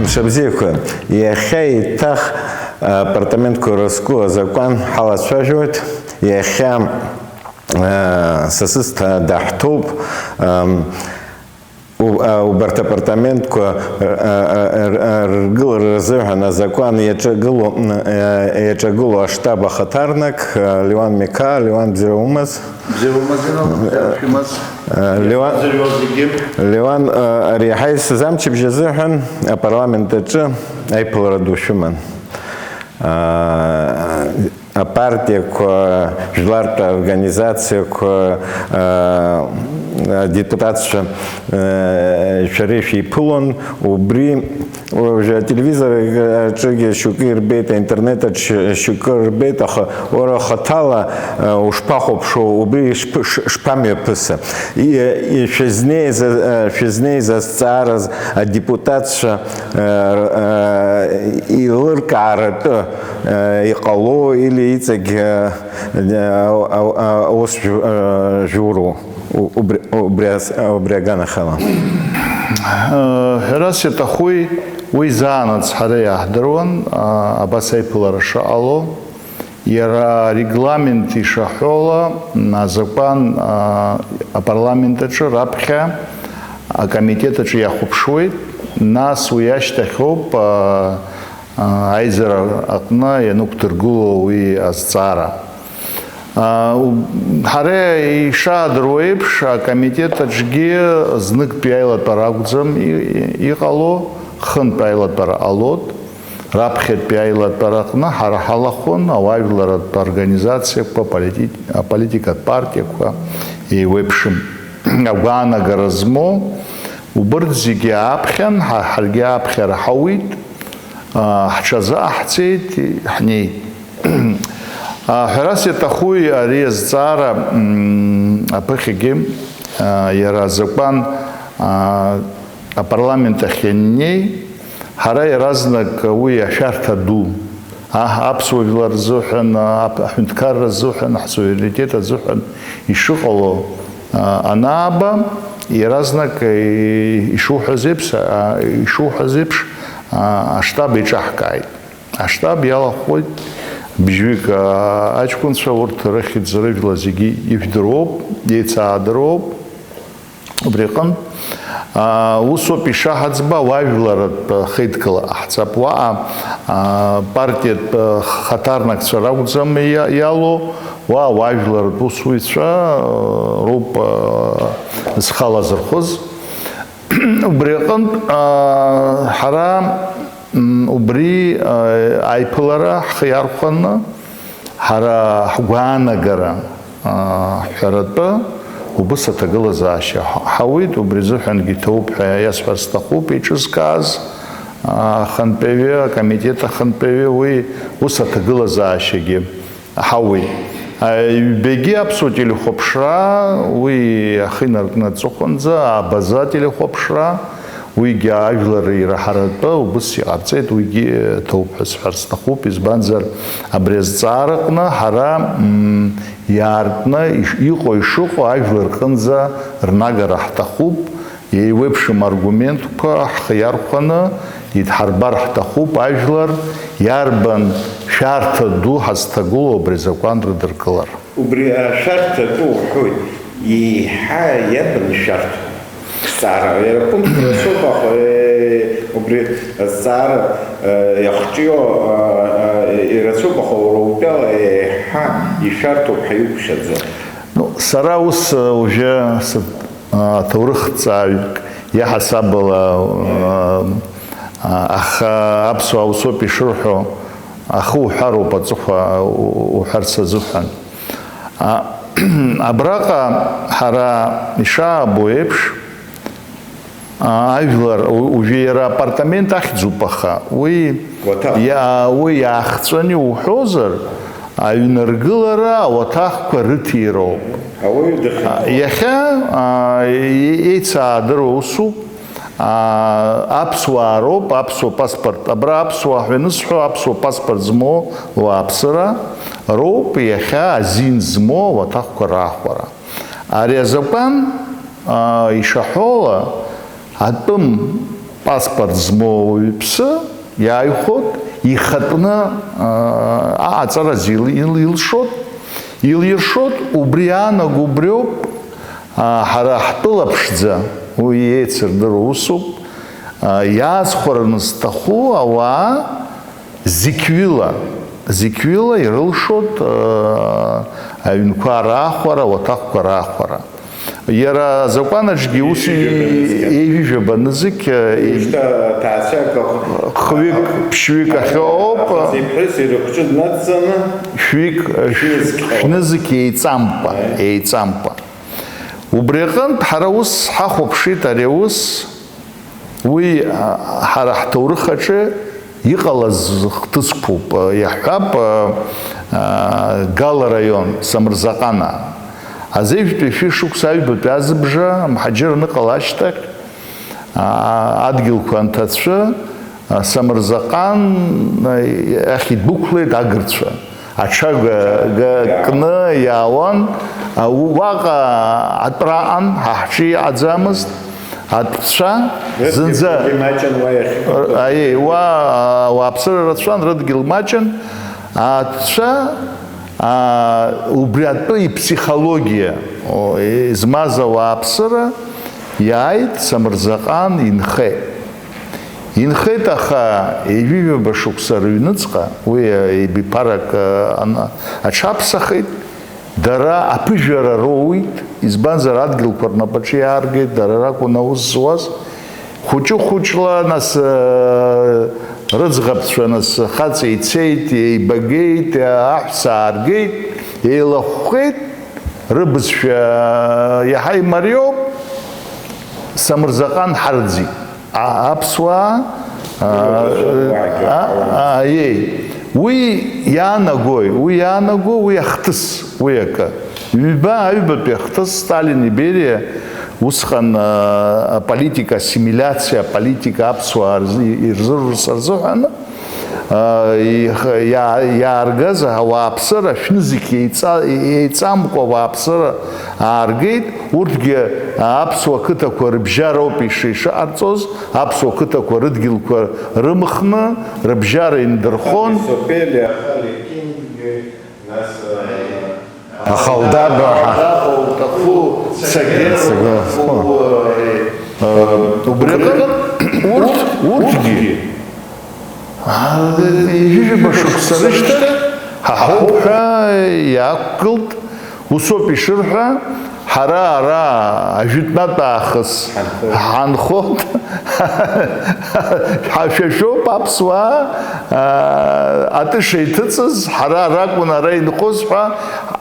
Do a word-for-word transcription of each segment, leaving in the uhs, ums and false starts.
Шабзиақәа, иахьа еиҭах апартаментқәа рызку азакәан ҳалацәажәоит. Иахьа, э, сасыс ҭа-, даҳҭоуп. Ам, у-, а, убарҭ апартаментқәа, э, э, э, ргылара рзыҳәан азакәан иаҿагылоу, э, иаҿагылоу аштаб ахаҭарнак, э, Леуан Миқаа, Леуан, бзиара умаз? Бзиара умаз, Леуан, бзиара шәымаз. Э, Леуан, Бзиара зегьы. Леуан, э, ари иаҳа исыз амчыбжь азыҳәан апарламент аҿы аиԥылара ду шәыман. Э, апартиақәа, жәлартә организациақәа, э, адепутатцәа, э, шәара ишәиԥылон, убри Уажәы ателевизор аҿгьы шьоукы ирбеит, аинтернет аҿ шьоукы рбеит, аха уара хаҭала, э, ушԥахәаԥшуа, убри ишԥ-, ш-, шԥамҩаԥысы? И-, и-, шәызнеиз, э, шәызнеиз азҵаараз адепутатцәа, э, э, еилыркааратәы, э, иҟало или иҵегь, э, э, ау-, ау-, ау-, аус жә-, э, жәуру? У-, убри, убри ас-, убри аганахьала. Ҳәарас иаҭахуи, уи заанаҵ ҳара иаҳдыруан, а, абас аиԥылара шыҟало. Иара арегламент ишаҳәо ала, м, азакәан, а, апарламент аҿы раԥхьа акомитет аҿы иахәаԥшуеит, нас уи ашьҭахьоуп, а, а, аизара аҟны ианықәдыргыло уи азҵаара. А, у-, ҳара ишаадыруа еиԥш, акомитет аҿгьы зныктәи аилатәара акәӡам и-, и-, иҟало, хынтә аилатәара ҟалоит. Раԥхьатәи аилатәара аҟны ҳара ҳалахәын ауаажәларратә организациақәа, полити-, аполитикатә партиақәа еиуеиԥшым агәаанагара змоу, убырҭ зегьы ааԥхьан, ҳа-, ҳаргьы ааԥхьара ҳауит, а, ҳҽазыҟаҳҵеит, ҳнеит. А, ҳәарас иаҭахуи ари азҵаара, м, аԥыхьагьы, а, иара азакәан, а, апарламент ахь ианнеи, ҳара иаразнак уи ашәарҭа ду, аҳ-, аԥсуа жәлар рзыҳәан, аԥ-, аҳәынҭқарра азыҳәан, ҳсуверенитет азыҳәан ишыҟало, а, анааба, иаразнак, и-, ишуҳәаз еиԥш, а, ишуҳәаз еиԥш, а, аштаб еиҿаҳкааит. Аштаб иалахәхоит бжьҩык, аа, аҷкәынцәа, урҭ рыхьӡ-рыжәла зегьы ижәдыруоуп, еицаадыруоуп. Убри аҟынтә, аа, усоуп ишаҳаӡбо, ауаажәларратә хеидкыла ҟаҳҵап. Уаҟа, аа, партиатә хаҭарнакцәа ракәӡам иа-, иалоу, уа ауаажәларратә усуҩцәа, аа, роуп, аа, зхы алазырхәыз. Убри аҟынтә, аа, ҳара, м, убри, аа, аиԥылара ҳхы иархәаны, ҳара ҳгәаанагара, аа, ҳҳәаратәы убыс аҭагылазаашьа ҳ-, ҳауит, убри азыҳәангьы иҭоуп ҳәа иасҳәар сҭахуп, еиҿызкааз, аа, ахантәаҩы, акомитет ахантәаҩы уи ус аҭагылазаашьагьы ҳауеит. Ҩбагьы аԥсуа телехәаԥшра, уи ахы инаркны аҵыхәанӡа, абаза ателехәаԥшра, уигьы ажәлар ираҳаратәы убыс иҟарҵеит, уигьы ҭоуп ҳәа сҳәар сҭахуп, избанзар, абри азҵаараҟны ҳара, м, иаартны иш-, иҟоу ишыҟоу ажәлар рҟынӡа рнагара ҳҭахуп. Еиуеиԥшым аргументқәа ҳхы иархәаны идҳарбар ҳҭахуп, ажәлар иарбан шәарҭа ду ҳазҭагылоу абри азакәан рыдыркылар. Убри ашәарҭа ду уҳәоит, еиҳа иарбан ишәарҭоу? Зҵаара, иара пункт рацәоуп, аха, э, убри азҵаара, э, иахҿио, э, э, ирацәоуп, аха уара утәала еиҳа ишәарҭоуп ҳәа иуԥхьаӡо. Ну, сара ус, э, уажәы сыт-, аҭоурыхҭҵааҩык иаҳасабала, аа, аха аԥсуаа усоуп ишырҳәо, ахы уҳәароуп аҵыхәа у-, уҳәарц азыҳәан. А, абраҟа ҳара ишаабо еиԥш, а, ажәлар, у-, уажәы иара апартамент ахьӡуп, аха уи Уаҭах. Иа-, уи иаахҵәаны иуҳәозар, аҩныргылара ауаҭахқәа рыҭироуп. Ауаҩы дахьынхо. А, иахьа, а, е-, еицаадыруа усуп. А, аԥсуаа роуп, аԥсуа паспорт. Абра аԥсуаа ҳәа анысҳәо, аԥсуа паспорт змоу ауааԥсыра роуп иахьа азин змоу ауаҭахқәа раахәара. Ари азакәан, а, ишаҳәо ала, атәым паспорт змоу ауаҩԥсы иааихәоит, ихатәны, аа, аҟаҵараз ил-, ил-, илшоит, илиршоит, убри аанаго убриоуп, аа, ҳара ҳтәыла ԥшӡа, уи еицырдыруа усуп, аа, иаазхәараны зҭаху ауаа зықьҩыла, зықьҩыла ирылшоит, аа, аҩнқәа раахәара, ауаҭахқәа раахәара. Иара азакәанаҿгьы ус и-, еиҩыжәаба нызқь, еиҩыжәаба нызқь, э, уажәшьҭа аҭаацәа акы хҩык, ԥшьҩык ахьоуп. Ахаҵеи ԥҳәыс ирыхәҷы днадҵаны шәҩык, э, шәнызқь ҟалоит. Шәнызқь еиҵамкәа, аиеи, еиҵамкәа. Убри аҟынтә ҳара ус ҳахәаԥшит ари аус. Уи, а, ҳара ҳҭоурых аҿы иҟалаз хҭысқәоуп, а, иаҳҳәап, а, а, Гала раион, Самырзаҟана. Азеижәтәи шәышықәса аҩбатәи азыбжа, мҳаџьыр аныҟала ашьҭахь, а, адгьылқәа анҭацәы, а, Самырзаҟан, а, ахь идәықәлеит агырцәа. Аҽага га-, кны иаауан, а, у-, уаҟа атәра аҟан, ҳа ҳҿы иҟаӡамызт, атәцәа зынӡа. Рыдгьылгьы маҷын уа иахьыҟоу. Р-, аиеи, уа, а, ауааԥсыра рацәан, рыдгьыл маҷын, атәцәа, а, убри атәы иԥсихологиа, о, измаз ауааԥсыра иааит, Самырзаҟан инхеит. Инхеит, аха ҩажәижәаба шықәса рыҩныҵҟа уи еибиԥарак, ана-, аҽаԥсахит. Дара аԥыжәара роуит, избанзар, адгьылқәа рнапаҿы иааргеит, дара ракәын аус зуаз. Хәыҷы-хәыҷла, нас, э, рыӡӷабцәа, нас, хаҵа ицеит, еибагеит, аҳәса ааргеит, еилахәхеит, рыбызшәа иаҳа имариоуп, Самырзаҟан ҳарӡит. А-, аԥсуаа, а, а, а, иеи. Уи иаанагои? Уи иаанаго, уи ахҭыс, уи акы. Ҩба, аҩбатәи ахҭыс, Сталини Бериа, усҟан, а, аполитика, ассимилиациа аполитика аԥсуаа рзы-, ирзырурц рзыҳәан, а, иа-, иа-, иааргаз ауааԥсыра шәнызқь еиҵа-, еиҵамкәа ауааԥсыра ааргеит, урҭгьы аԥсуа қыҭақәа рыбжьароуп иши-, ишыҟарҵоз, аԥсуа қыҭақәа рыдгьылқәа рымхны, рыбжьара индырхон. Сопели, Ахали Кинги, нас, а, Ахалдаба ҳа. Ахалдаба уҭаху, Цагела Цагела уҭаху, уҭаху. Э, убри аҟынтә урҭ, урҭгьы, а, ҩажәижәаба шықәса рышьҭахь ҳаҳауп ҳәа иаақәгылт, усоуп ишырҳәа, ҳара ара ажәытәнатә аахыс ҳанхоит. Ҳашәашәоуп аԥсуаа, а, атыша иҭыҵыз, ҳара аракәын ара инхоз ҳәа,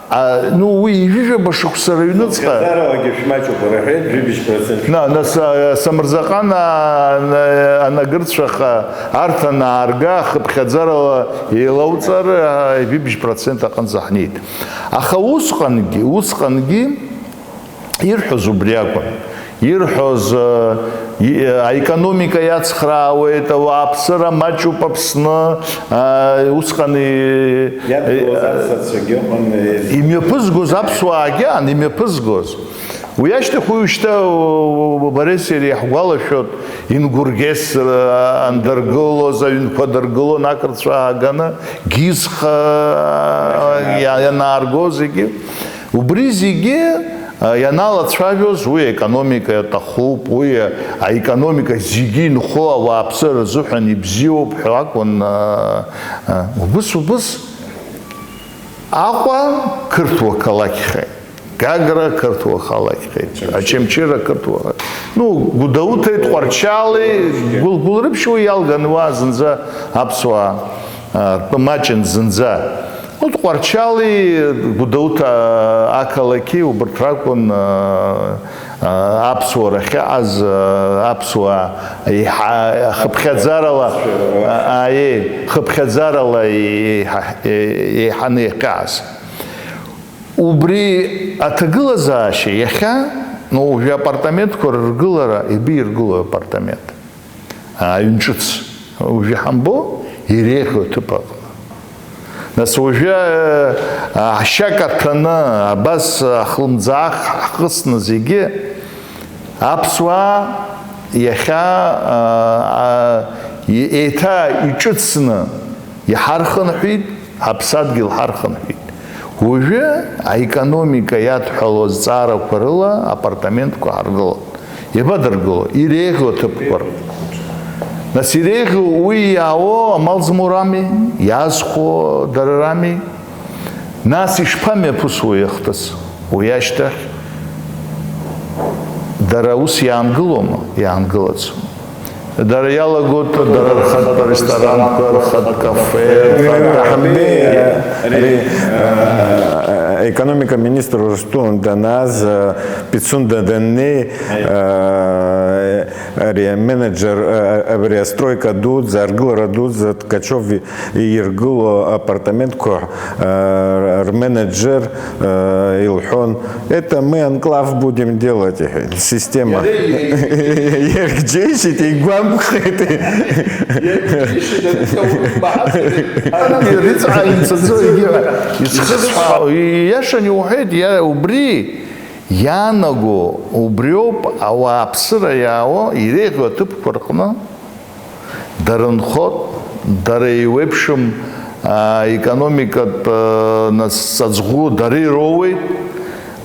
А, ну, уи ҩажәижәаба шықәса рыҩныҵҟа. Хыԥхьаӡаралагьы шәмаҷуп, рҳәеит, жәибжь процент. На, нас, а, Самырзаҟан, а, на, анагырцәаха, арҭ анаарга, хыԥхьаӡарала еилауҵар, а, жәибжь процент аҟынӡа ҳнеит. Аха усҟангьы, усҟангьы ирҳәоз убри акәын. Ирҳәоз, э, и-, э, аекономика иацхраауеит, ауааԥсыра маҷуп Аԥсны, э, усҟан и-, Иадгылоз э, аԥсуацәагьы ыҟан, э, имҩаԥызгоз аԥсуаагьы аан, имҩаԥызгоз. Уи ашьҭахь уи шьҭа, у-, у-, бареи сареи иаҳгәалашәоит, Ингургес, э, андыргылоз, аҩнқәа дыргылон ақырҭцәа ааганы, Гизхаа, э, иа-, ианааргоз зегьы. Убри зегьы, а, ианалацәажәоз, уи аекономика иаҭахуп, уи аекономика зегьы инхо ауааԥсыра рзыҳәан ибзиоуп ҳәа акәын, а, а, убыс, убыс Аҟәа қырҭуа қалақьхеит, Гагра қырҭуа қалақьхеит, Очамчыра. Очамчыра қырҭуа. Ну, Гәдоуҭеи, Тҟәарчали, Гәыл-, Гәылрыԥшь уи иалган уа зынӡа аԥсуаа, а, ртәы маҷын зынӡа. Урҭ Тҟәарчали, Гәдоуҭа ақалақьи убарҭ ракәын, аа, аа, аԥсуара ахьыҟаз, аа, аԥсуаа еиҳа хыԥхьаӡарала, аа, аиеи, хыԥхьаӡарала еиҳа, еиҳаны иахьыҟаз. Убри аҭагылазаашьа иахьа, ну, уажәы апартаментқәа рыргылара, ибиргылои апартамент? Аҩн ҿыц уажәы ҳамбо, иреиӷьу аҭыԥ аҟны. Нас уажәы, а, ашьа каҭәаны, абас ахлымӡаах ҳхысны зегьы, аԥсуаа Иахьа, аа, аа, е-, еиҭа иҿыцны иҳархынҳәит, ҳаԥсадгьыл ҳархынҳәит. Уажәы аекономика иадҳәалоу азҵаарақәа рыла апартаментқәа ҳаргылон. Иабадыргыло? Иреиӷьу аҭыԥқәа ры. Нас иреиӷьу уи иаауа амал змоу рами, иаазхәо дара рами? Нас ишԥамҩаԥысуеи ахҭыс? Уи ашьҭахь дара ус иаангылома? Иаангылаӡом. Дара иалагоит, дара рхатә ресторанқәа, рхатә кафе, рхатә Ари, э, ари, э, аекономика министр Урыстәылан данааз, э, Пицунда даннеи, э, ари аменеджер, э, абри астройка дуӡӡа, аргылара дуӡӡа Ткачев иргыло апартаментқәа, э, рменеджер, э, илҳәон, «Это мы анклав будем делать», иҳәеит, система. Иара иреиҳәеит. Иаргьежьит, игәамԥхеит. Иаргьежьит, ари иаурбаҳацеит. Иариҵаанҵаӡо егьи ҳәа. Ицхысҳәаау, ииашан иуҳәеит, иа-, убри иаанаго, убриоуп ауааԥсыра иаауа, иреиӷьу аҭыԥқәа рҟны. Дара нхот, дара еиуеиԥшым, аа, економикатә, аа, нас, ҵаҵӷәы дара ироуеит,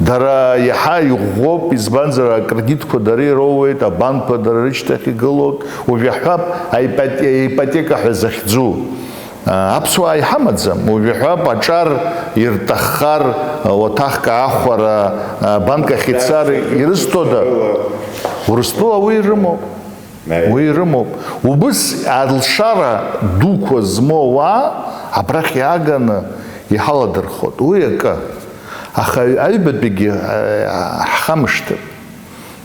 дара иаҳа иӷәӷәоуп, избанзар, акредитқәа дара ироуеит, абанкқәа дара рышьҭахь игылоуп, уажә иаҳҳәап, аипоте-, аипотека ҳәа захьӡу. Аа, аԥсуаа иҳамаӡам, уажә иаҳҳәап, аҿар ирҭаххар, уаҭахк аахәара, аа, банк ахь ицар ирызҭода? Урыстәыла уи ирымоуп. Уи ирымоуп. Убыс алшара дуқәа змоу ауаа абрахь иааганы иҳаладырхәот. Уи акы. Аха аҩ-, аҩбатәигьы, э, ҳхамышҭып.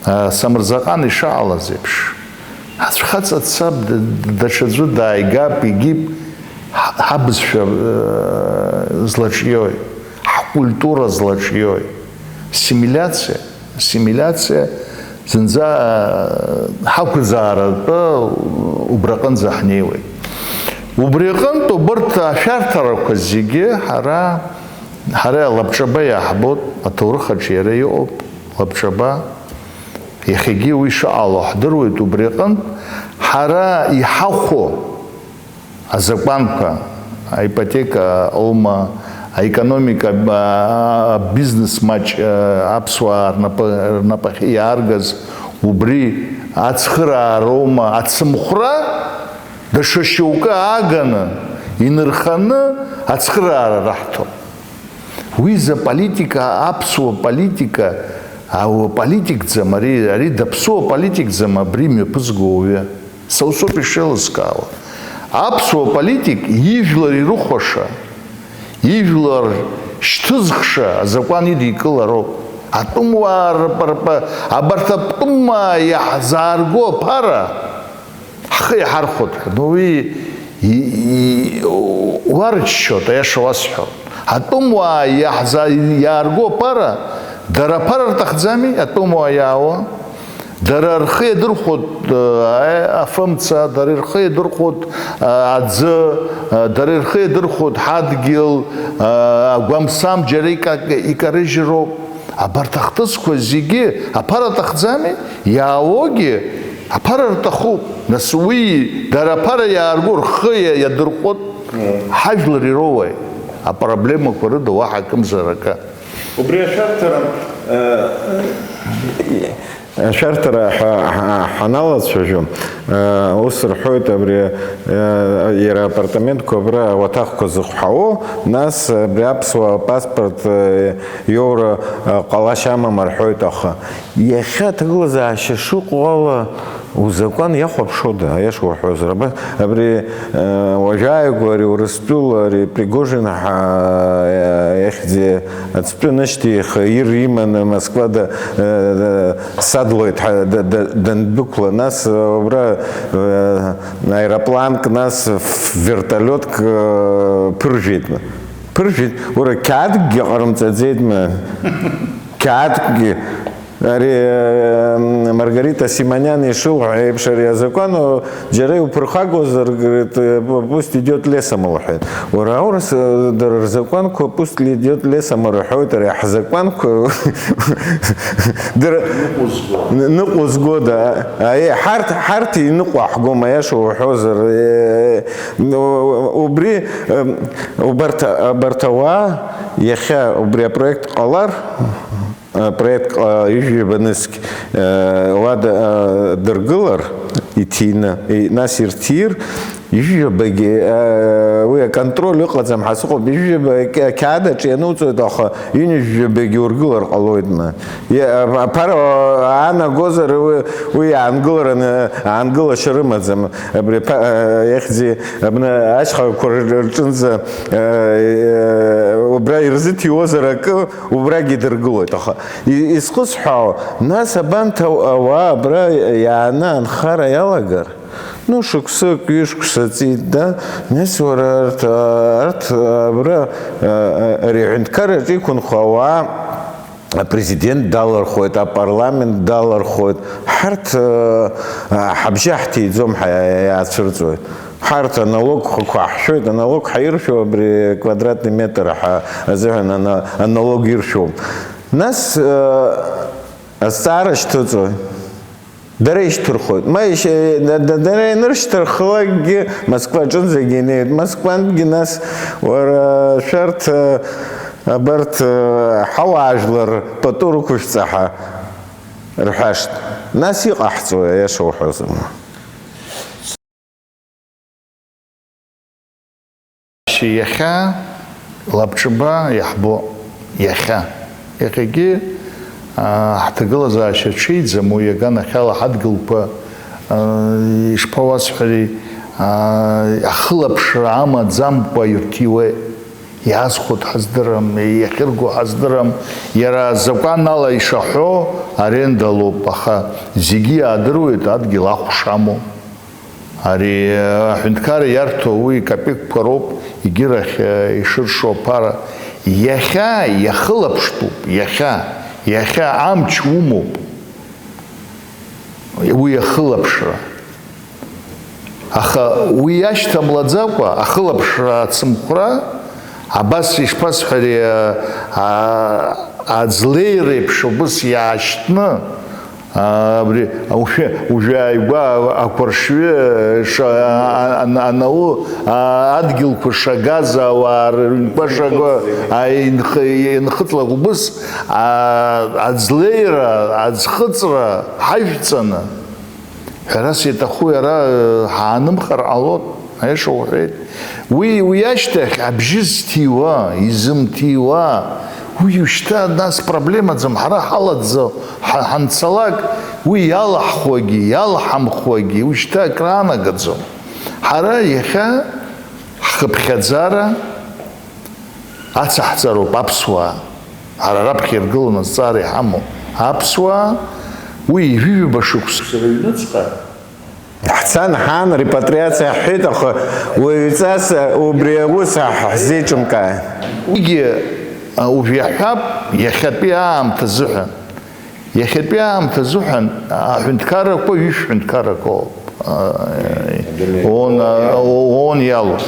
Э, Самырзаҟан ишаҟалаз еиԥш. Ацәхаҵа дцап, д-, д-, даҽаӡәы дааигап, игип, ҳ-, ҳабызшәа, э, злаҿиои, ҳкультура злаҿиои. Ассимиляциа. Ассимиляциа зынӡа, э, ҳақәӡааратәы убраҟынӡа ҳнеиуеит. Убри аҟынтә убарҭ ашәарҭарақәа зегьы ҳара, ҳара лабҿаба иаҳбоит, аҭоурых аҿы иара иҟоуп, лабҿаба. Иахьагьы уи шыҟало ҳдыруеит, убри аҟынтә ҳара иҳахәо, азакәанқәа, аипотека аума, аекономика, а, абизнес маҷ, а, аԥсуаа рнапы, рнапахь иааргаз, убри ацхыраароума, ацымхәра даҽа шьоукы ааганы, инырханы ацхыраара раҳҭо. Уи за политика, аԥсуа политика, ауа политикӡам, ари, ари даԥсуа политикӡам, абри мҩаԥызго ауаҩы. Са усоуп ишеилыскаауа. Аԥсуа политик ижәлар ирыхәаша, ижәлар шьҭызхша азакәан идикылароуп. Атәымуаа рпа-, рпа-, абарҭ атәымуаа иаҳзаарго аԥара ҳхы иаҳархәоит ҳәа. Ну, уи и-, и-, уарччоит, аиаша уасҳәап. Атәымуаа иаҳза-, иаарго аԥара, дара аԥара рҭахӡами, атәымуаа иаауа? Дара рхы иадырхәоит, э, афымца, дара рхы иадырхәоит, э, аӡы, э, дара рхы иадырхәоит ҳадгьыл, э, агәамсам џьара ика-, икарыжьроуп. Абарҭ ахҭысқәа зегьы аԥара аҭахӡами? Иаауогьы аԥара рҭахуп. Нас уи дара аԥара иаарго рхы иа-, иадырхәот. Ҳажәлар ироуеи? Апроблемақәа рыда уаҳа акымзар акы. Убри ашәарҭара, э, Ашәарҭара ҳа-, ҳа-, ҳаналацәажәо, э, ус рҳәоит, абри, э, иара апартаментқәа абра ауаҭахқәа зыхәҳауоу, нас абри аԥсуа паспорт, э, иоура, э, ҟалашьа амам рҳәоит, аха иахьа аҭагылазаашьа шыҟоу ала узакәан иахәаԥшуада, аиаша уҳәозар, аба-, абри, э, уажәааигәа ари Урыстәыла, ари Пригожин ҳа-, э, ихьӡи Ацәтәы нышьҭеиха ир иманы Москва да-, э, э, садлоит ҳа-, да-, да-, дандәықәла, нас, э, убра, э, аеропланк, нас ф-, вертолиотк, э, ԥыржәеит. Ԥыржәеит, уара, қьаадкгьы ҟарымҵаӡеит, ма. Қьаадкгьы. Ари, э, Маргарита Симониан ишылҳәо еиԥш, ари азакәан, о, џьара иуԥырхагозар, говорит, э, пусть идёт лесом, лҳәеит. Уара, аурыс, э, дара рзакәанқәа пусть идёт лесом рҳәоит, ари ҳзакәанқәа дара ныҟәызго. Ныҟәызго, да. Аиеи, ҳарҭ, ҳарҭ иныҟәо ҳгом, аиаша уҳәозар, э, ну, убри, э, убарҭ, абарҭ ауаа иахьа убри апроект ҟалар, апроект, а, ҩажәаба нызқь, а, уа д-, а, дыргылар, иҭины, и-, нас ирҭир, ҩажәабагьы, а, уи аконтроль ыҟаӡам ҳәа сыҟоуп, ҩажәаба қ-, қьаад аҿы иануҵоит, аха ҩынҩажәабагьы ургылар ҟалоит, ма. Иа-, а-, аԥара аанагозар, уи, уи аангылараны, аангылашьа рымаӡам. Абри аԥа-, а, ихьӡи, абна ашьхақәа рҿынӡа, а, а, убра ирзыҭиуазар акы, убрагь идыргылоит, аха и-, изхысҳәаау, нас абанҭ ау-, ауаа абра иааны анхара иалагар? Ну, шықәсык, ҩышықәса ҵит, да? Нас уара арҭ, арҭ абра, а, а, ари аҳәынҭқарраҿы иқәынхо ауаа апрезидент далырхуеит, апарламент далырхуеит. Ҳарҭ, а, а, ҳабжьы ҳҭиӡом ҳәа иаацәырҵуеит. Ҳарҭ аналогқәа ҳшәоит, аналог ҳаиршәуа абри квадратный метр ҳәа азыҳәан ана-, аналог иршәуам. Нас, э, азҵаара шьҭыҵуеит. Дара ишьҭырхуеит. Ма ишь-, да-, да-, дара ианыршьҭырхлакгьы Москва аҿынӡагьы инеиуеит. Москвантәгьы нас, уара, шәарҭ, э, абарҭ, э, ҳауаажәлар пату рықәышәҵа ҳәа рҳәашт. Нас иҟаҳҵои, аиаша уҳәозар? Иахьа лабҿаба иаҳбо, иахьа. Иахьагьы, аа, ҳҭагылазаашьа ҽеиӡам, уи аганахьала ҳадгьылқәа, аа, ишԥауасҳәари, аа, ахылаԥшра амаӡамкәа ирҭиуеит. Иаазхәо ҳаздырам, иахьырго ҳаздырам. Иара азакәан ала ишаҳәо аренда лоуп, аха зегьы иаадыруеит адгьыл ахә шамоу. Ари, э, аҳәынҭқарра иарҭо уи капекқәа роуп, егьырахь, э, ишыршо аԥара. Иахьа иахылаԥштәуп, иахьа, иахьа амч умоуп уи ахылаԥшра. Аха уи иашьҭамлаӡакәа, ахылаԥшра ацымхәра, абас ишԥасҳәари, а, а, аӡлеира еиԥш убыс иаашьҭны, а, абри, уажәы, уажәы ааигәа ақәаршҩы ша-, а, а, а, анау, а, адгьылқәа шагаз, ауаа рыҩнқәа шаго, а, инх-, инхыҵлак убыс, а, аӡлеира, аӡхыҵра ҳажәҵаны, ҳәарас иаҭаху иара, э, ҳаанымхар ҟалоит, аиаша уҳәеит. Уи, уи ашьҭахь абжьы зҭиуа, изымҭиуа, уи уажәшьҭа нас проблемаӡам, ҳара ҳалаӡӡо ҳа-, ҳанцалак, уи иалаҳхуагьы, иалаҳамхуагьы, уажәшьҭа акраанагаӡом. Ҳара иахьа ҳхыԥхьаӡара ацаҳҵароуп аԥсуаа. Ҳара раԥхьа иргыланы азҵаара иҳамоу аԥсуаа, уи ҩажәаба шықәса рыҩныҵҟа. Ҳцан ҳаан, репатриациа ҳҳәеит, аха уаҩҵас убри аус ҳ-, ҳзеиҿымкааит. Уигьы, а, уажә иаҳҳәап, иахьатәи аамҭа азыҳәан. Иахьатәи аамҭа азыҳәан аҳәынҭқаррақәа ҩышә ҳәынҭқаррақәоуп. А, ООН, а, ООН иалоу.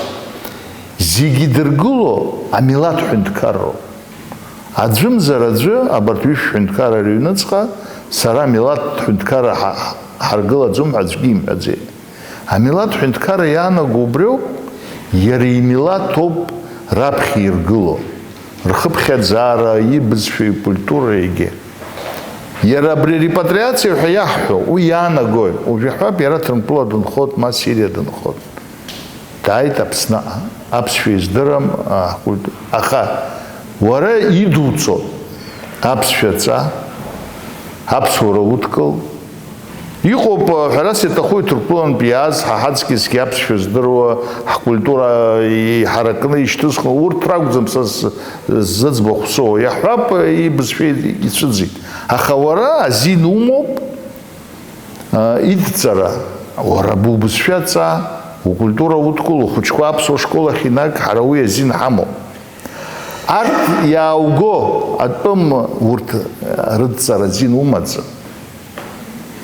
Зегьы идыргыло амилаҭ ҳәынҭқарроуп. Аӡәымзар аӡәы абарҭ ҩышә ҳәынҭқарра рыҩныҵҟа сара амилаҭ ҳәынҭқарра ҳа-, ҳаргылаӡом ҳәа аӡәгьы имҳәаӡеит. Амилаҭ ҳәынҭқарра иаанаго убриоуп, иара имилаҭ ауп раԥхьа иргыло, рхыԥхьаӡара, ибызшәа, икультура, егьи. Иара абри репатриациа ҳәа иаҳҳәо, уи иаанагои? Уажә иаҳҳәап, иара Ҭырқәтәыла дынхоит, ма Сириа дынхоит. Дааит Аԥсныҟа, аԥсшәа издырам, а, ҳкульт-, аха уара идуҵо аԥсшәа ҵа, аԥсуара удкыл. Иҟоуп, а, ҳәарас иаҭаху иҭырқәтәылантә иааз ҳа ҳаҵкьысгьы аԥсшәа здыруа, ҳкультура иҳаракны ишьҭызхуа, урҭ ракәӡам са с-, сзыӡбахә соуа. Иаҳҳәап, ибызшәа ицәыӡит. Аха уара азин умоуп, а, идҵара, уара бубызшәа ҵа, укультура удкыл, ухәыҷқәа аԥсуа школ ахь инаг, ҳара уи азин ҳамоуп. Арҭ иаауго атәым урҭ, рыдҵара азин умаӡам.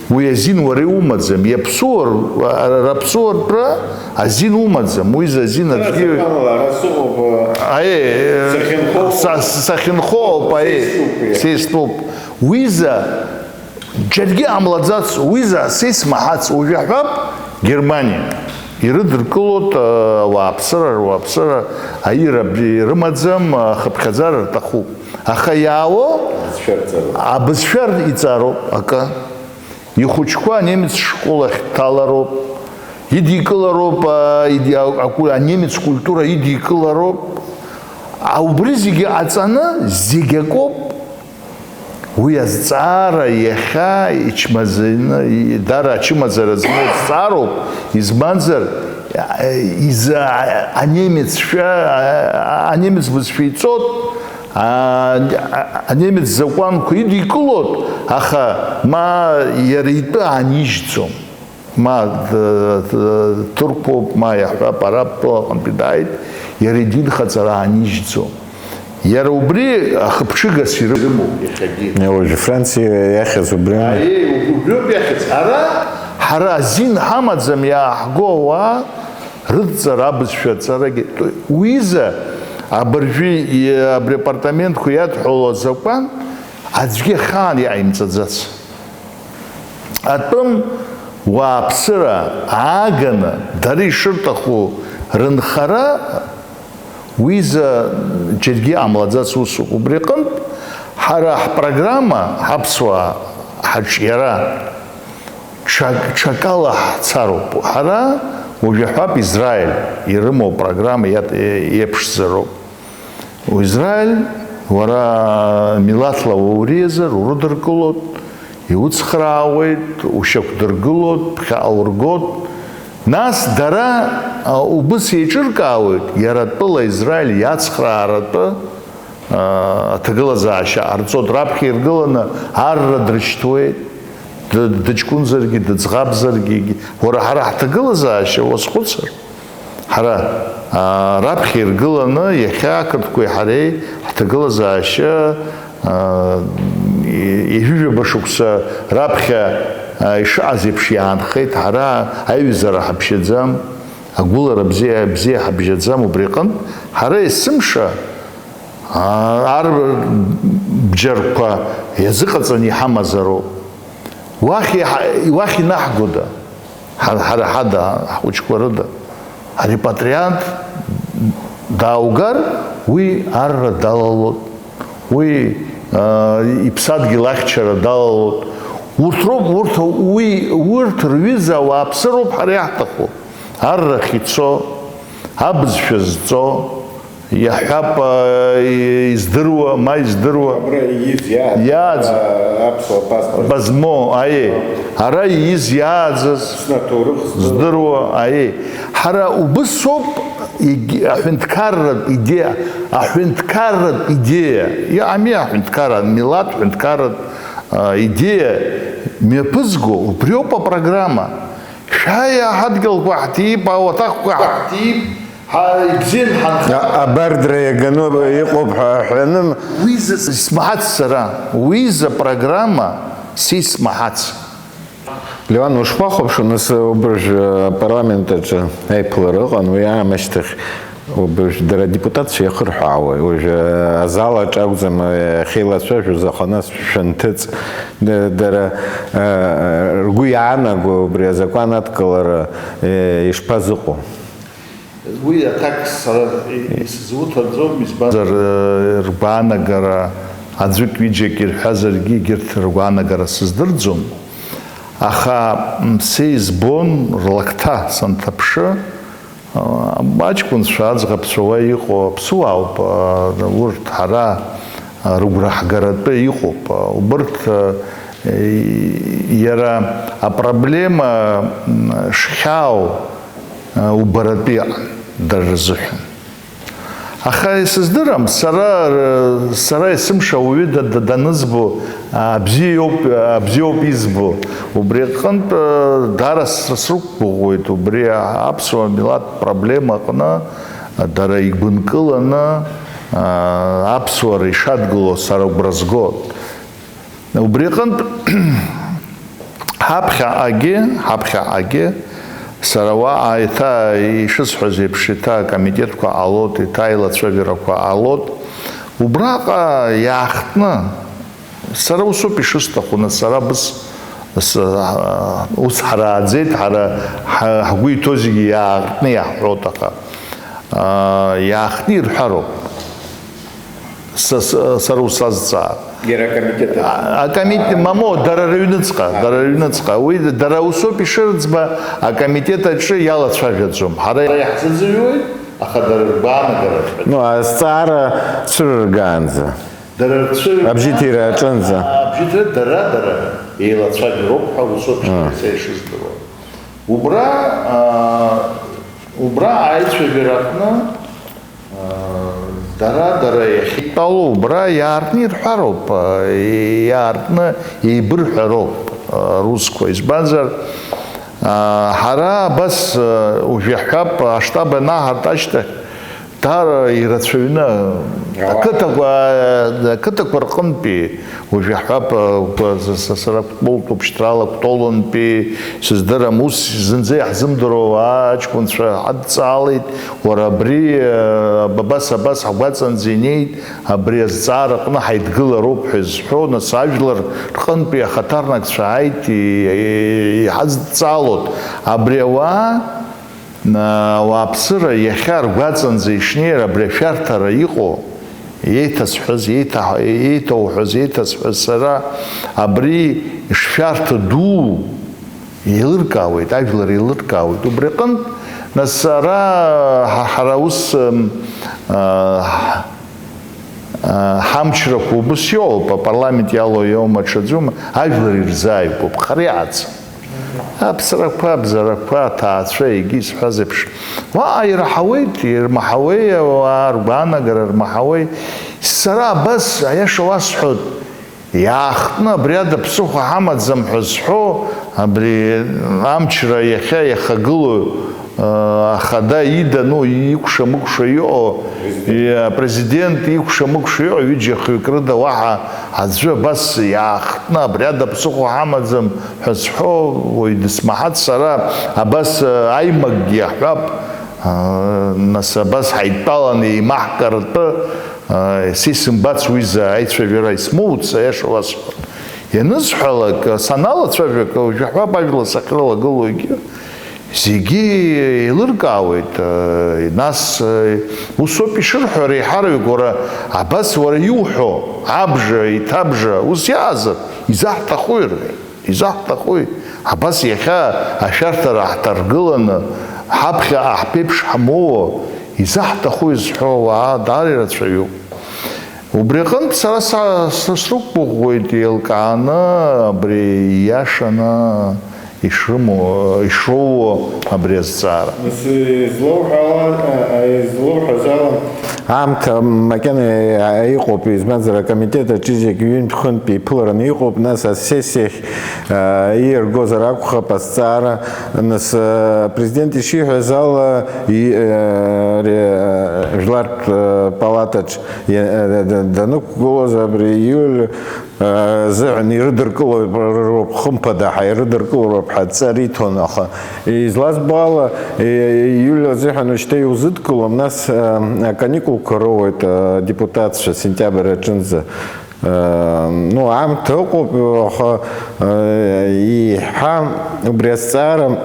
Уи азин уара иумаӡам. Иаԥсуа р-, ра-, раԥсуартәра азин умаӡам. Уи за азин аӡәгьы Ара сыҟамла, ара сыҟоуп, Аи, сахьынхо са-, сахьынхоуп, аи, Сеистәуп, аи. Сеистәуп. Уи за џьаргьы ҟамлаӡац, уи за сеисмаҳац. Уажәы аҳәап, Германиа ирыдыркылоит, а, ауааԥсыра, руааԥсыра аира абри ирымаӡам, а, хыԥхьаӡара рҭахуп. Аха иаауа Абызшәа рҵароуп. Абызшәа иҵароуп акы. Ихәыҷқәа анемец школ ахь дҭалароуп. Идикылароуп, а, иди-, а, аку-, анемец культура идикылароуп. А убри зегьы ҟаҵаны, зегь акоуп. Уи азҵаара иахьа ичмазаҩны, и-, дара ачымазара змоу зҵаароуп, избанзар, а, иза-, а, анемецшәа, а, а, анемец бызшәа иҵот, а, а, анемец закәанқәа идикылот, аха ма иара итәы аанижьӡом. Ма д-, д-, ҭырқәоуп, ма иаҳҳәап, араб тәылаҟынтәи дааит, иара идинхаҵара аанижьӡом. Иара убри ахыԥҽыгас ирымоуп иахьагьы. Уажәы Франциа иахьыз убри. Аиеи, убриоуп иахьыз. Ара, ҳара азин ҳамаӡам иааҳго ауаа рыдҵара, абызшәа аҵарагьы. Уиза абыржәы и-, абри апартаментқәа иадҳәало азакәан аӡәгьы ахаан иҟаимҵаӡац. Атәым уааԥсыра ааганы, дара ишырҭаху рынхара, уиза џьаргьы иҟамлаӡац усуп. Убри аҟынтә, ҳара ҳпрограмма, ҳаԥсуаа ҳаҿиара, ҽак-, ҽакала ҳцароуп. Ҳара, уажә аҳәап, Израиль ирымоу апрограмма иат-, еиԥшзароуп. Израиль, уара милаҭла уауриазар, урыдыркылот, иуцхраауеит, ушьақәдыргылот, ԥхьаҟа ургот. Нас дара, а, убыс еиҿыркаауеит, иара атәыла Израиль иацхрааратәы, а, аҭагылазаашьа ҟарҵот, раԥхьа иргыланы арра дрышьҭуеит, д-, дыҷкәынзаргьы, дыӡӷабзаргьы. Уара, ҳара ҳҭагылазаашьа уазхәыцыр? Ҳара, аа, раԥхьа иргыланы иахьа ақырҭқәеи ҳареи ҳҭагылазаашьа, аа, ҩажәижәаба шықәса раԥхьа, аа, ишыҟаз еиԥш иаанхеит. Ҳара аиҩызара ҳабжьаӡам, агәылара бзиа, бзиа ҳабжьаӡам. Убри аҟынтә ҳара есымша, аа, ар бџьарқәа иазыҟаҵаны иҳамазароуп. Уахь иҳа-, уахь инаҳгода? Ҳа-, ҳара ҳада, ҳхәыҷқәа рыда. Арепатриант дааугар, уи арра далалот, уи, аа, иԥсадгьыл ахьчара далалот. Урҭ роуп, урҭ, уи, урҭ рҩыза ауааԥсыроуп ҳара иаҳҭаху. Аррахь ицо, абызшәа зҵо, Иаҳҳәап, а, и-, издыруа, ма издыруа. Абра ииз иааӡаз, Иааӡ-, а, аԥсуа паспорт. Базмоу, аиеи. Ара ииз иааӡаз. Аԥсны аҭоурых здыруа. Здыруа, аиеи. Ҳара убысоуп, егь-, аҳәынҭқарратә идеиа, аҳәынҭқарратә идеиа. Иҟами аҳәынҭқарра, милаҭ ҳәынҭқарратә, а, идеиа мҩаԥызго, убриоуп апрограмма. Шәааи, ҳадгьылқәа ҳҭип, ауаҭахқәа ҳҭип, ҳа-, ибзиан ҳанха. А-, абардра иаганы иҟоуп ҳәа ҳәаным. Уи за исмаҳац сара, уи за программа сисмаҳац. Леуан, ушԥахәаԥшуа, нас, убыржә апарламент аҿы аиԥылара ыҟан, уи аамышьҭахь убыржә дара адепутатцәа иахырҳәаауеи? Уажә азал аҿы акәӡам, ахьеилацәажәоз, аха нас шәанҭыҵ, да-, дара, а, ргәы иаанаго убри азакәан адкылара, э, ишԥазыҟоу? Уи аҭак сара и-, исзуҭаӡом, избанзар, э, ргәаанагара аӡәык-ҩыџьак ирҳәазаргьы, егьырҭ ргәаанагара сыздырӡом. Аха, м, са избон, рлакҭа санҭаԥшы, а, аҷкәынцәа, аӡӷабцәа уа иҟоу аԥсуаауп, а, урҭ ҳара, а, рыгәра ҳгаратәы иҟоуп. А, убырҭ, а, и-, иара апроблема, м, шхьаау, а, убаратәы иҟан дара рзыҳәан. Аха исыздырам, сара, сара есымша ауаҩы да-, да-, данызбо, а, бзиоуп, а, бзиоуп избо. Убри аҟынтә, а, даара сра срықәгәыӷуеит, убри аԥсуа милаҭ проблема аҟны, а, дара игәынкыланы, а, аԥсуара ишадгыло сара агәра згоит. Убри аҟынтә, ҳаԥхьаҟагьы, ҳаԥхьаҟагьы, сара уаҟа еиҭа ишысҳәаз еиԥш, еиҭа акомитетқәа ҟалоит, еиҭа еилацәажәарақәа ҟалоит. Убраҟа иаахтны, сара усоуп ишысҭаху, нас сара быс-, с-, ус ҳрааӡеит, ҳара ҳа-, ҳгәы иҭоу зегьы иаартны иаҳҳәоит, аха, аа, иаахтны ирҳәароуп. Са, са, сара усазҵаа. Иара акомитет. А-, акомитет, мамо, дара рыҩныҵҟа, дара рыҩныҵҟа. Уи дара усоуп ишырӡба, акомитет аҿы иалацәажәаӡом. Ҳара иаҳзыӡырҩуеит, аха дара ргәаанагара рҳәоит. Ну, азҵаара цәырыргаанӡа. Дара рцәырырга-, Абжьыҭира аҿынӡа. Абжьыҭира дара, дара еилацәажәароуп ҳәа усоуп Аа. Са ишыздыруа. Убра, аа, убра аицәажәара аҟны Дара, дара иахьитәалоу убра иаартны ирҳәароуп, иаартны еибырҳәароуп русқәа. Избанзар, ҳара абас, уажә иаҳҳәап, аштаб анаҳарт ашьҭахь, даара ирацәаҩны, Ауаа. Ақыҭақәа, ақыҭақәа рҟынтәи, Уажә иаҳҳәап, э, са, са, сара Кәтолтәуп, шьҭрала Кәтолынтәи сыздырам, ус зынӡа иаҳзымдыруа ауаа аҷкәынцәа ҳадҵаалеит, уара абри, э, абас, абас ҳгәаҵанӡа инеит, абри азҵаара аҟны ҳаидгылароуп ҳәа изҳәо, нас ажәлар рҟынтәи ахаҭарнакцәа ааит, и-, и-, иҳадҵаалоит. Абри ауаа, Ауааԥсыра иахьа ргәаҵанӡа ишнеир, абри ашәарҭара иҟоу, еиҭасҳәаз, еиҭа-, еиҭауҳәаз, еиҭасҳәаз сара, абри шшәарҭа ду еилыркаауеит, ажәлар еилыркаауеит. Убри аҟынтә, нас, ара ҳа-, ҳара ус, м, а, ҳа-, а, ҳамчрақәа убыс иоуп, апарламент иалоу иоума, ҽаӡәума, ажәлар ирзааигәоуп, хара иаҵа. Аԥсрақәа, абзарақәа, аҭаацәа, егьи исҳәаз еиԥш, уаҟа ираҳауеит, ирмаҳауеи ауаа ргәаанагара, рмаҳауеи? Сара абас, аиаша уасҳәоит, иаахтны абри ада ԥсыхәа ҳамаӡам ҳәа зҳәо, абри амчра иахьа иахагылоу, э, ахада ида, ну, икәша-мыкәша иҟоу, Президент. Иа-, президент икәша-мыкәша иҟоу ҩыџьа-хҩык рыда уаҳа аӡәы абас иаахтны абри ада ԥсыхәа ҳамаӡам ҳәа зҳәо уаҩ дысмаҳац, сара абас, э, аимакгьы аҳәап, э, нас абас ҳаидтәаланы еимаҳкаратәы, э, са исымбац уи за аицәажәара исмоуц, аиаша уасҳәап. Ианысҳәалак, саналацәажәак, уажә аҳәап ажәла сахьрылагылоугьы, зегьы еилыркаауеит, э, нас, э, усоуп ишырҳәо реиҳараҩык, уара, абас уара иуҳәо, абжа, еиҭабжа, ус иаазар, изаҳҭахуи, рҳәеит, изаҳҭахуи? Абас иахьа ашәарҭара ҳҭаргыланы, ҳаԥхьаҟа ҳԥеиԥш ҳмоуа, изаҳҭахуи зҳәо ауаа даара ирацәаҩуп. Убри аҟынтә сара са, са срықәгәыӷуеит еилкааны абри ииашаны ишрымоу, ишроуоу абри азҵаара. Нас излоуҳәала, излоуҳәаз ала. Аамҭа макьана иҟоуп, избанзар, акомитет аҿы зегь ҩынтә-хынтә иԥылараны иҟоуп, нас асессиахь, а, ииаргозар акәхап азҵаара, нас, а, апрезидент ишиҳәаз ала, и-, а, ре-, а, жәлартә, а, палатаҿ Иа-, да-, да-, данықәгылоз абри ииуль, э, азыҳәан ирыдыркылароуп, хымԥада ҳәа ирыдыркылароуп ҳәа адҵа риҭон, аха излазбо ала, и-, ииуль азыҳәан уажәшьҭа иузыдкылом, нас, э, аканикулқәа роуеит, э, адепутатцәа сентиабр аҿынӡа. Э, ну, аамҭа ыҟоуп, аха, э, еиҳа убри азҵаара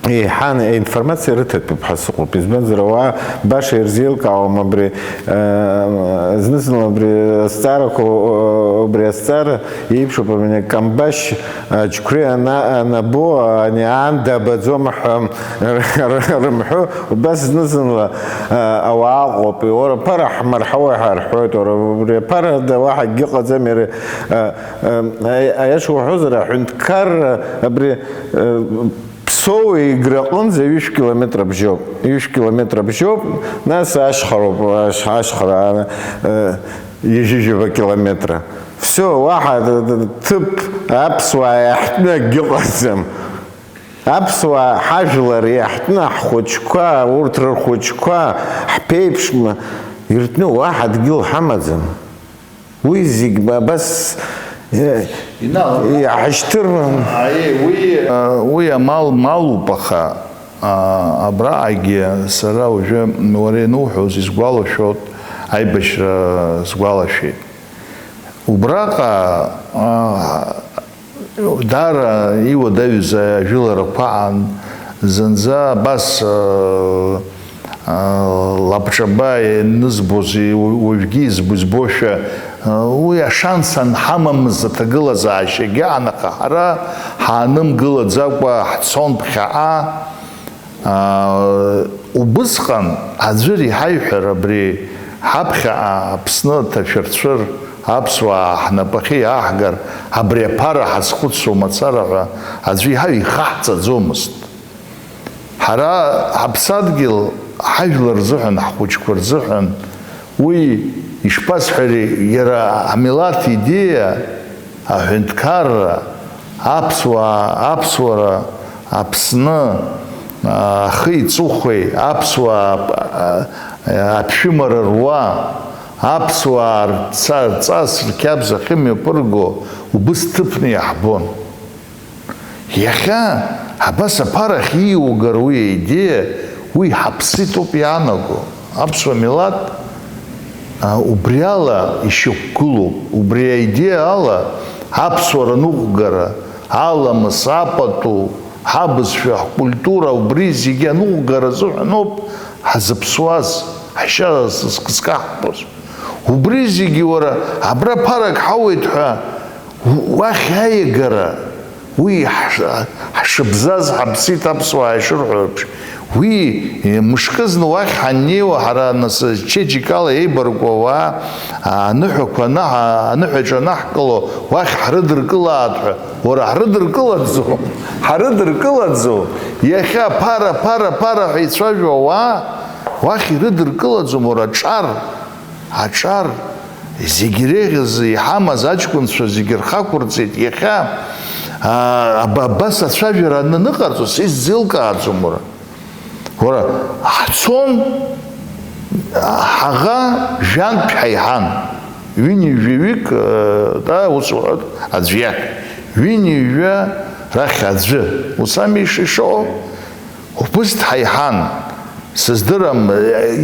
Еиҳа аинформациа рыҭатәуп ҳәа сыҟоуп, избанзар, ауаа баша ирзеилкаауам абри, э, зны-зынла абри азҵаарақәа, э, убри азҵаара еиԥшуп, ами, Камбашь, э, Џьқәреи ана-, анабо, ани аанда абаӡом ҳәа рымҳәо, убас зны-зынла, э, ауаа ыҟоуп, уара аԥара ҳмырҳауеи ҳәа рҳәоит, уара убри аԥарада уаҳа акгьы ыҟаӡами, ара, э, э, аи-, аиаша уҳәозар, аҳәынҭқарра абри, э, Ԥсоу Егры аҟынӡа ҩышә километр абжьоуп. Ҩышә километр абжьоуп, нас ашьхароуп, ашь-, ашьхара, э, ҩажәижәаба километра. Всё, уаҳа т-, т-, ҭыԥ аԥсуаа иаҳтәны акгьы ыҟаӡам. Аԥсуаа ҳажәлар иаҳтәны ҳхәыҷқәа, урҭ рырхәыҷқәа, ҳԥеиԥшма иртәны уаҳа дгьыл ҳамаӡам. Уи зегь ба-, абас Инал, иаҳашьҭырмам. Аиеи, уи, уи амал малуп, аха, а, абраҟагьы сара уажәы уара иануҳәоз исгәалашәоит, аибашьра сгәалашәеит. Убраҟа, а, даара иуадаҩыз ажәыларақәа аан, зынӡа абас, а, лабҿаба ианызбоз, уажәгьы избо-, избошәа, уи ашанс анҳамамыз аҭагылазаашьагьы аан, аха ҳара ҳаанымгылаӡакәа ҳцон ԥхьаҟа. Убысҟан аӡәыр иҳаиҳәар, абри ҳаԥхьаҟа Аԥсны аҭашәырцәыр, аԥсуаа ҳнапахьы иааҳгар, абри аԥара ҳазхәыцуа мацара ҳәа аӡәы иҳаҩ ихаҳҵаӡомызт. Ҳара ҳаԥсадгьыл ҳажәлар рзыҳәан, ҳхәыҷқәа рзыҳәан, уи, ишԥасҳәари, иара амилаҭ идеиа, аҳәынҭқарра, аԥсуаа, аԥсуара, Аԥсны, ахи-ҵыхәеи, аԥсуаа, аԥшәымара руа, аԥсуаа рца-, рҵас, рқьабз ахьымҩаԥырго убыс ҭыԥны иаҳбон. Иахьа абас аԥарахь ииугар уи аидеиа, уи ҳаԥсит ауп иаанаго. Аԥсуа милаҭ, а, убриала ишьақәгылоуп. Убри аидеиа ала аԥсуара ныҟәгара, аламыс, апату, ҳабызшәа, ҳкультура, убри зегьы аныҟәгара азыҳәаноуп ҳзыԥсуаз, ҳшьа зкаҳтәоз. Убри зегьы, уара, абра ԥарак ҳауеит ҳәа, уахь аиагара, уи ҳш-, ҳшыбзаз ҳаԥсит аԥсуаа ишырҳәо еиԥш. Уи, мышкызны уахь ҳаннеиуа, ҳара нас чеиџьыкала еибаркуа ауаа, аныҳәақәа анаҳа-, аныҳәаҿа анаҳкыло, уахь ҳрыдыркылааит ҳәа, уара, ҳрыдыркылаӡом, ҳарыдыркылаӡом. Иахьа ԥара, ԥара, ԥара ҳәа ицәажәо ауаа, уахь ирыдыркылаӡом, уара, аҿар. Аҿар зегь иреиӷьыз, иҳамаз аҷкәынцәа зегь рхы ақәырҵеит. Иахьа, аа, аба-, абас ацәажәара аныҟарҵо, са исзеилкааӡом, уара. Уара, ҳцон, ҳаӷа жәантә ҳаиҳан. Ҩынҩажәаҩык, э, да, ус уҳәоит, аӡә иахь. Ҩынҩажәа рахь аӡәы. Ус ами иш-, ишыҟоу? Убыс дҳаиҳан, сыздырам,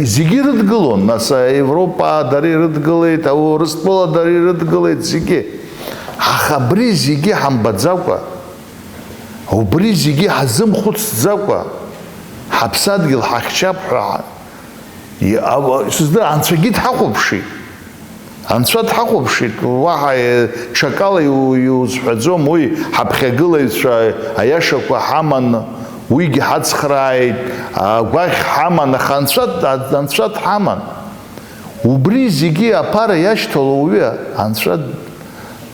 зегьы ирыдгылон, нас, Европа дара ирыдгылеит, Урыстәыла дара ирыдгылеит, зегьы. Аха абри зегьы ҳамбаӡакәа, убри зегьы ҳазымхәыцӡакәа, ҳаԥсадгьыл ҳахьчап ҳәа, и-, а-, сыздыр-, Анцәагьы дҳахәаԥшит. Анцәа дҳахәаԥшит, уаҳа, е, ҽакала иу-, иузҳәаӡом, уи ҳаԥхьагылаҩцәа аиашақәа ҳаман, уигьы ҳацхрааит, агәаӷь ҳаман, аха Анцәа д-, Анцәа дҳаман. Убри зегьы аԥара иашьҭало уаҩы Анцәа д-,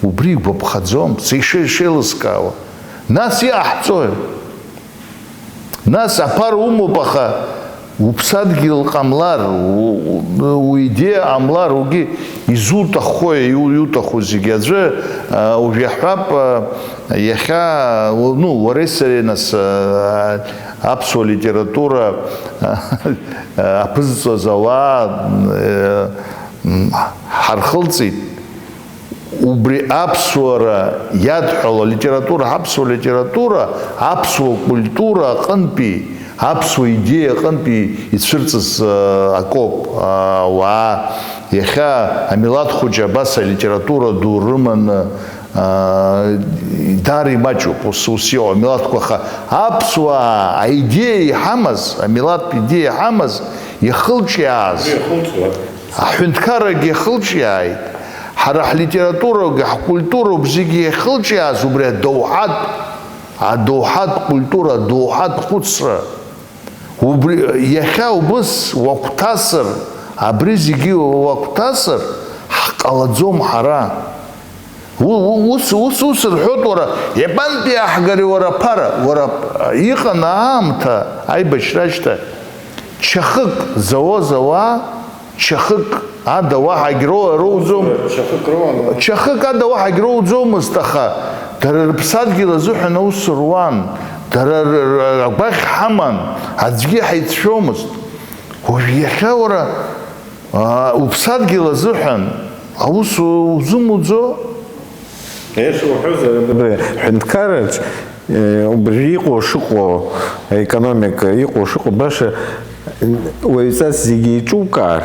убри игәаԥхаӡом, са ише-, ишеилыскаауа. Нас иҟаҳҵои? Нас аԥара умоуп, аха уԥсадгьыл ҟамлар, у-, у-, уидеиа ҟамлар, угьы изуҭаххои, иу-, иуҭаху зегьы аӡәы, а, уажә иаҳҳәап, а, иахьа, у-, ну, уареи сареи нас, а, аԥсуа литература, а, аԥызҵоз ауаа, э, м, ҳархылҵит. Убри аԥсуара иадҳәало алитература, аԥсуа литература, аԥсуа культура аҟынтәи, аԥсуа идеиа аҟынтәи ицәырҵыз, э, акоуп, э, ауаа. Иахьа амилаҭ хәыҷы абас алитература ду рыманы, э, даара имаҷуп, ус, ус иҟоу амилаҭқәа, аха аԥсуаа аидеиа иҳамаз, амилаҭтә идеиа иҳамаз, иахылҿиааз. Иахылҵуа. Аҳәынҭқаррагьы иахылҿиааит, ҳара ҳлитературагьы, ҳкультуроуп зегьы иахылҿиааз убри адоуҳатә, адоуҳатә культура, адоуҳатә хәыцра. Убри, иахьа убыс уагәҭасыр, абри зегьы уагәҭасыр, ҳҟалаӡом ҳара. У-, у-, ус, ус, ус рҳәоит, уара, иабантәи иаҳгари уара аԥара? Уара, иҟан аамҭа аибашьра ашьҭахь, чахык зауаз ауаа, чахык ада уаҳагь роу-, роуӡом. Чахык роуан. Чахык ада уаҳагь роуӡомызт, аха дара рыԥсадгьыл азыҳәан аус руан, дара р-, р-, агәаӷь ҳаман, аӡәгьы ҳаицәшәомызт. Уажә иахьа уара, аа, уԥсадгьыл азыҳәан аус у-, узымуӡо? Аиаша уҳәозар, абри ҳәынҭқарраҿ, э, убри иҟоу шыҟоу, аекономика иҟоу шыҟоу, баша, э, уаҩҵас зегьы еиҿукаар,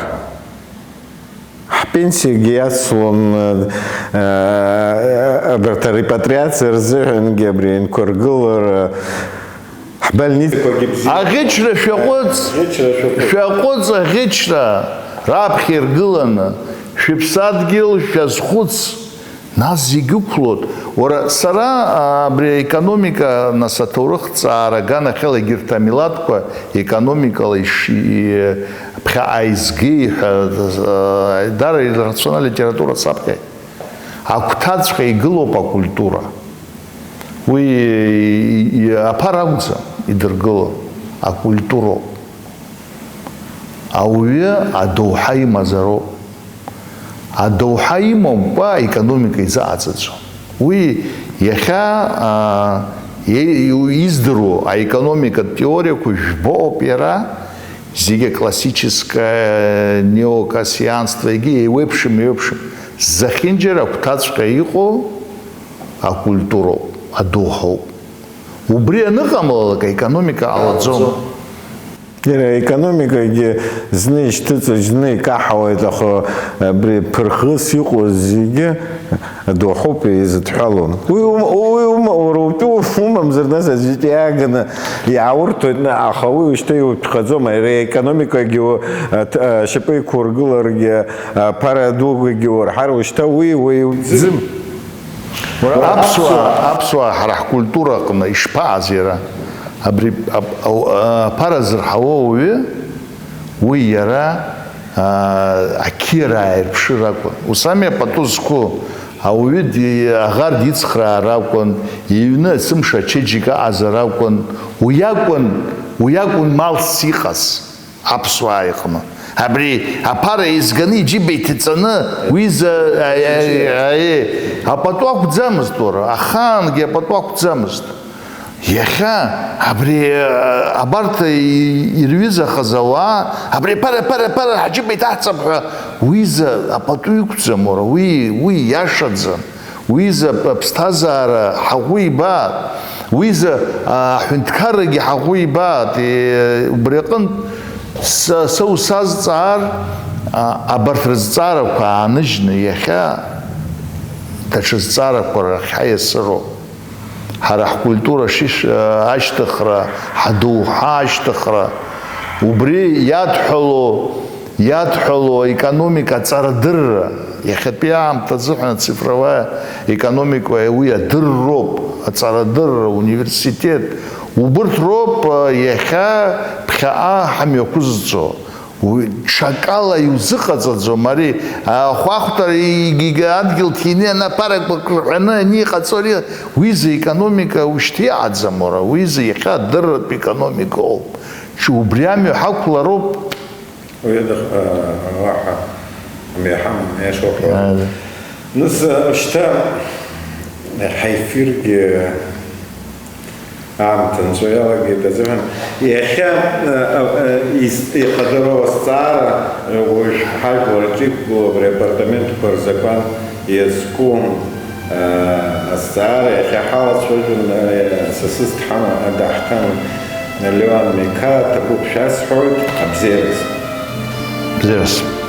ҳпенсиагьы иацлон, э, э, абарҭ арепатриациа рзыҳәангьы абри анқәыргылара, ҳбольницақәагьы бзиа. Аӷьычра шәаҟәыҵ! Аӷьычра шәаҟәыҵ! Шәаҟәыҵ аӷьычра раԥхьа иргыланы, шәыԥсадгьыл шәазхәыц! Нас зегьы ықәлоит. Уара, сара, а, абри аекономика, нас, аҭоурых ҵаара аганахьала егьырҭ амилаҭқәа економикала иш-, и-, ԥхьаҟа изгеи ҳәа, а, дара ирацәаны алитература саԥхьеит. Агәҭаҵәҟьа игылоуп акультура. Уи, и-, и-, аԥара акәӡам идыргыло, акультуроуп. Ауаҩы адоуҳа имазароуп. Адоуҳа имамкәа аекономика изыҟаҵаӡом. Уи иахьа, а, е-, издыруа аекономикатә теориақәа жәбоуп иара, зегьы классическое, неокессианство, егьи еиуеиԥшым, еиуеиԥшым. Зехьынџьара агәҭаҵәҟьа иҟоу акультуроуп, адоуҳоуп. Убри аныҟамлалак, аекономика ҟалаӡом. Иара аекономикагьы зны ишьҭыҵуеит, зны икаҳауеит, аха абри ԥырхыс иҟоу зегьы адоуҳоуп изыдҳәалоу. Уи ума, уи ума, уара утәы умамзар, нас аӡәгьы иааганы иааурҭоит, аха уи ушьҭа иутәхаӡом, ари аекономикагьы у-, аҭ-, ашьапы иқәургыларгьы, аԥара дугьы урҳар, ушьҭа уи, уи уӡым. Уара аԥсуаа, аԥсуаа ҳара ҳкультура аҟны ишԥаҟаз иара? Абри ап-, ау-, аԥара зырҳауа ауаҩы, уи иара, аа, ақьиара ааирԥшыр акәын. Ус ами апату зқәу ауаҩы ди-, аӷар дицхраар акәын, иҩны есымша ачеиџьыка аҟазар акәын, уи акәын, уи акәын малс иҟаз аԥсуаа иҟны. Абри аԥара еизганы иџьыба иҭаҵаны, уи изы, аи, аи, аи, апату ақәӡамызт уара, ахаангьы апату ақәӡамызт. Иахьа абри, а, абарҭ и-, ирҩызахаз ауаа, абри аԥара, аԥара, аԥара, ҳаџьыба иҭаҳҵап ҳәа, уи изы апату иқәӡам уара, уи, уи иашаӡам. Уи изы аԥ-, аԥсҭазаара ҳаӷоу ибаат, уи изы, а, аҳәынҭқаррагьы ҳаӷоу ибаат, е, убри аҟынтә са, са усазҵаар, а, абарҭ рызҵаарақәа ааныжьны иахьа даҽа зҵаарақәа рахь ҳаиасыроуп. Ҳара ҳкультура шиш-, а, ашьҭыхра, ҳдоуҳа ашьҭыхра, убри иадҳәало Иадҳәало аекономика аҵарадырра, иахьатәи аамҭа азыҳәан ацифровая економика уи адырроуп, аҵарадырра, университет, убырҭ роуп, а, иахьа ԥхьаҟа ҳамҩақәызҵо. Уи ҽакала иузыҟаҵаӡом ари, а, хәахәҭара егьигьы адгьыл ҭины анаԥарақәа рҳәаны аниҟаҵо ари, уи изы економика ушьҭа иҟаӡам уара, уи изы иахьа адырратә економика ауп. Ҽ-, убри амҩа ҳақәлароуп. Уи адах-, а, уаҳа мҩа ҳамам, аиаша уҳәоит. Ааи. Нас, а, шьҭа ҳаефиргьы аамҭа нҵәо иалагеит азыҳәан, иахьа, а, а, а, ис-, ихадароу азҵаара, а, уажә ҳажәлар аҿы иқәгылоу абри апартаментқәа рзакәан иазку, а, азҵаара иахьа ҳалацәажәон, а, са сызҭҳама-, даҳҭан Леон Меқаа, ҭабуп шәасҳәоит, абзиараз. Бзиараз.